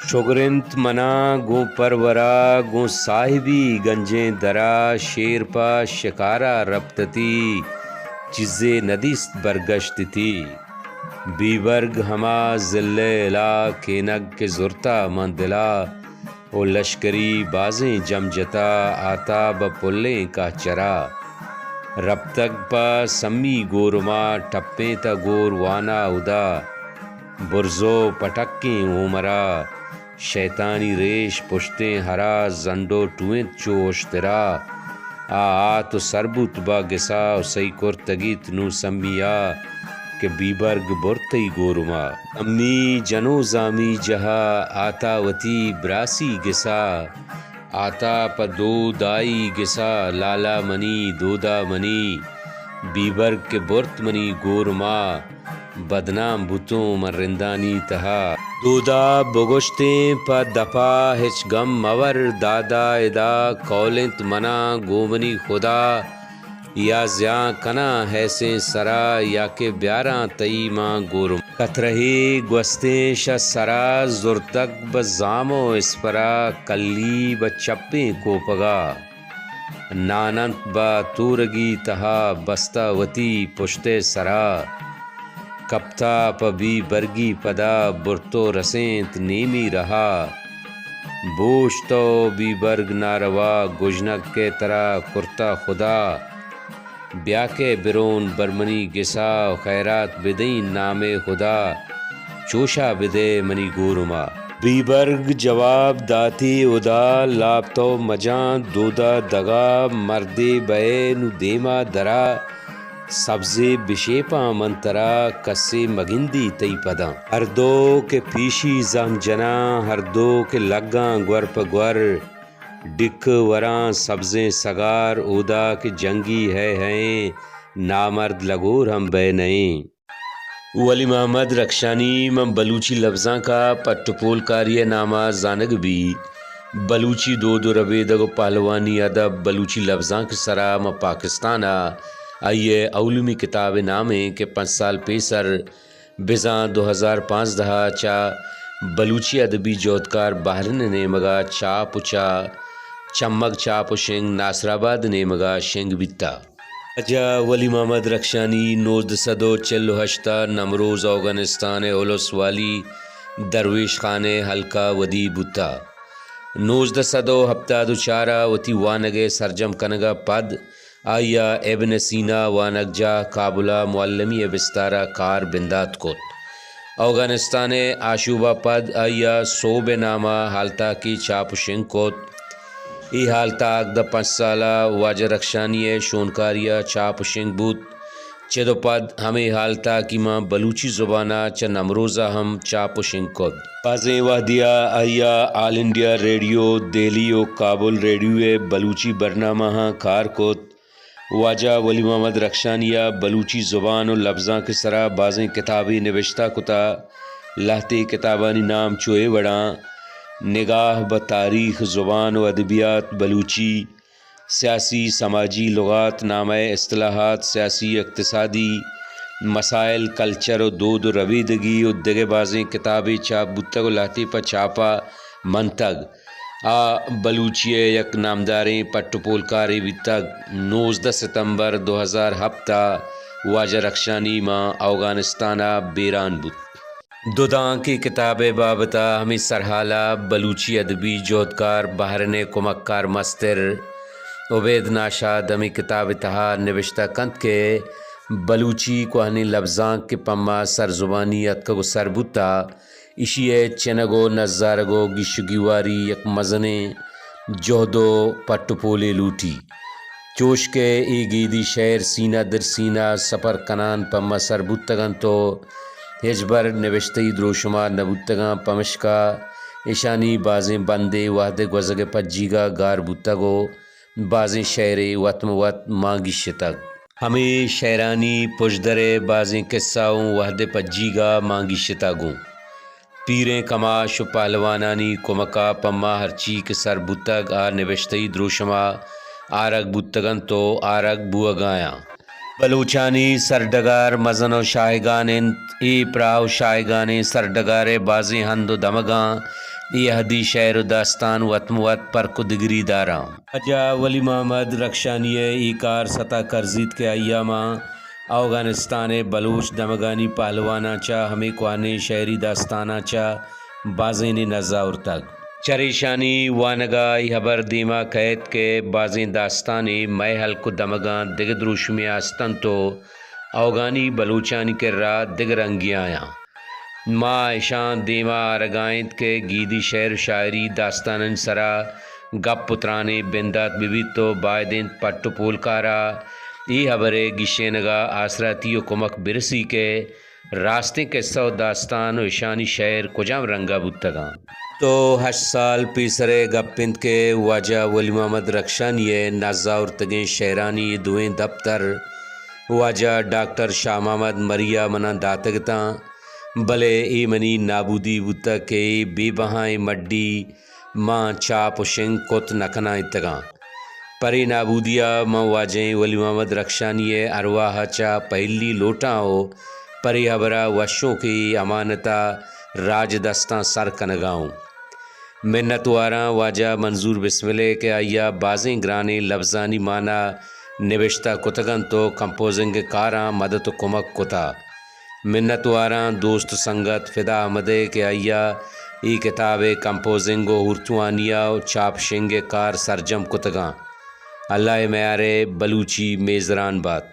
شگر انت منا گوں پرورا، گوں صاحبی گنجیں درا، شیر پہ شکارا رپتتی، چیزے ندیست برگشتتی۔ بیبرگ ہما زلہ الا کینگ کہ زرتا من دلا، و لشکری بازیں جم جتا، آتا بہ پلیں کہچرا۔ رپتگ پہ سمی گورما، ٹپینتہ گور وانا ہدا۔ برزو پٹکیں اومرا، شیطانی ریش پشتیں ہرا، زنڈو ٹوینت چو اشترا۔ آ آت و سر بوت با گسا، و سہی کرتگیت نوں سمیا، کہ بیبرگ برت تئی گورما۔ امی جنو زامی جہا، آتا وتی براسی گسا۔ آتا پہ دودائی گسا، لالا منی، دودا منی۔ بیبرگ کہ برت منی گورما، بدنام بوتوں من رندانی تہا۔ دودا بگوشتیں پہ دپا، ہچ گم مور دادا، ادا کول انت منا گوں منی خدا۔ یا زیان کناں حیثیں سرا، یا کہ بیاراں تئی ماں گورم۔ کترہے گوستیں شہ سرا، زرتگ بہ زام و اسپرا، کلی بہ چپیں کوپگا۔ نان انت بہ تورگی تہا، بستہ وتی پشتئے سرا۔ کپتہ پہ بیبرگی پدا، برتو رسینت نیمی رہا۔ بوش تو بیبرگ ناروا، گژنگ کہ ترا کرتہ خدا۔ بیا کہ برون بر منی گسا، و خیرات بدئیں نامئے خدا۔ چوشا بدئے منی گورما۔ بیبرگ جواب داتی ہدا، لاپ تو مجاں دودا دگا، مردے بئے نوں دیما درا۔ سبزے بشیپاں من ترا، کسے مگندی تئی پداں۔ ہر دو کہ پیشی زہم جناں، ہر دو کہ لگاں گور پہ گور۔ ڈک وراں سبزیں سگار، اودا کہ جنگی ہے ہیں، نامرد لگور ہم بئے نئیں۔ ولی محمد رخشانی، من بلوچی لبزانک ء پٹ ء پولکاری ء نام ء زانگ بی۔ بلوچی دود ء ربیدگ ء پہلوانی ادب بلوچی لبزانک ء سرا ماں پاکستان ء آئی ء اولیمی کتاب ء نام انت کہ پنچ سال پیسر بزاں دو ہزار پانزدہ ء چہ بلوچی ادبی جہدکار بحرین ء نیمگ ء چاپ ء چہ چمگ چاپ ء شنگ ناصرآباد ء نیمگ ء شنگ بیتہ۔ واجہ ولی محمد رخشانی نوزدہ سد و چل و ہشت ء نمروز اوگانستان ء الس والی درویش خان ء ہلک ء ودی بوتہ۔ نوزدہ سد و ہپتاد و چار ء وتی وانگ ء سرجم کنگ ء پد آئی ء ابن سینا وانگجاہ کابل ء معلمی ء بستار ء کار بندات کت۔ اوگانستان ء آشوب ء پد آئی ء سوب ء نام ء ہالتاکی چاپ و شنگ کت۔ اے ہالتاک داں پنچ سال ء واجہ رخشانی ء شونکاری ء چاپ و شنگ بوت۔ چد و پد ہمے ہالتاکی ماں بلوچی زبان ء چہ نمروز ء ہم چاپ و شنگ کت۔ بازیں وہدی ء آئی ء آل انڈیا ریڈیو دہلی و کابل ریڈیو ء بلوچی برنامہاں کار کت۔ واجہ ولی محمد رخشانی ء بلوچی زبان و لبزانک ء سرا بازیں کتابے نبشتہ کتہ۔ لہتے کتابانی نام چو اے وڑاں: نگاہ بہ تاریخ زبان و ادبیات بلوچی، سیاسی سماجی لغات نامہ اصطلاحات، سیاسی اقتصادی مسائل، کلچر و دود و ربیدگی و دگہ بازیں کتابے چاپ بوتگ و لہتے پہ چاپا منتگ۔ آ بلوچی ء یک نامداریں پٹ و پولکارے بیتگ۔ نوزدہ ستمبر دو ہزار ہپت ء واجہ رخشانی ماں اوگانستان ء بیران بوت۔ دودانک اے کتاب ء بابت ء ہمے سرحال ء بلوچی ادبی جہدکار بحرین ء کمکار مستر عبید ناشاد ہمے کتاب ء تہا نبشتہ کنت کہ بلوچی کوہنیں لبزانک کہ پما سرزبانی اتکگ و سر بوتہ، ایشی ء چنگ و نزارگ و گیش و گیواری یک مزنیں جہد و پٹ و پولے لوٹی۔ چوش کہ اے گیدی شئیر سینہ در سینہ سپر کنان پہ ما سر بوتگ انت و ہچبر نبشتہی دروشما نہ بوتگاں، پمشکا اشانی بازیں بندے وہد ء گوزگ ء پجیگا گار بوتگ و بازیں شئیرے وت مہ وت مان گیشتگ۔ ہمے شئیرانی پژدر ء بازیں کسہ اوں وہد ء پجیگا مان گیشتگ اوں۔ پیریں کماش و پہلوانانی کمکا پہ ما ہرچی کہ سر بوتگ، آ نبشتہی دروشما آرگ بوتگ انت و آرگ بوہگایاں۔ بلوچانی سرڈگار مزن و شاہگان انت۔ اے پراہ و شاہگانیں سرڈگار ء بازیں ہند و دمگاں اے اہدی شئیر و داستان وت مہ وت پرک و دگری داراں۔ واجہ ولی محمد رخشانی ء اے کار ستا کرزیت کہ آئی ء ماں اوگانستان ء بلوچ دمگانی پہلواناں چہ ہمے کوہنیں شئیری داستاناں چہ بازینے نز آورتگ۔ چریشانی وانگ ء اے ہبر دیما کئیت کہ بازیں داستانے مئے ہلک و دمگاں دگہ دروشمے ء است انت و اوگانی بلوچانی کرا دگہ رنگے آیاں۔ ما اشاں دیما آرگا انت کہ گیدی شئیر و شاعری داستانانی سرا گپ و ترانے بندات بہ بیت و باید انت پٹ و پولکارا اے ہبرے گیشینگا آسراتی و کمک برسی کہ راستیں قصہ و داستان و اشانی شئیر کجام رنگا بوتگاں۔ تو ہشت سال پیسرے گپ انت کہ واجہ ولی محمد رخشانی ء نز آورتگیں شئیرانی دوئیں دپتر واجہ ڈاکٹر شاہ محمد مری ء منا داتگ اتاں، بلے اے منی نابودی بوتگ کہ اے بے بہائیں مڈی من چاپ و شنگ کت نہ کنائینتگاں۔ پرے نابودی ء من واجہیں ولی محمد رخشانی ء ارواہ ء چہ پہلی لوٹاں و پرے ہبر ء وشوں کہ اے امانت ء راج دستاں سر کنگا اوں۔ منت واراں واجہ منظور بسمل ء کہ آئی ء بازیں گرانیں لبزانی مانا نبشتہ کتگ انت و کمپوزنگ ء کاراں مدت و کمک کتا۔ منت واراں دوست و سنگت فدا احمد ء کہ آئی ء اے کتاب ء کمپوزنگ و ہورتوانی ء چاپ شنگ ء کار سرجم کتگاں۔ اللہ ء میار ء بلوچی میزران بات۔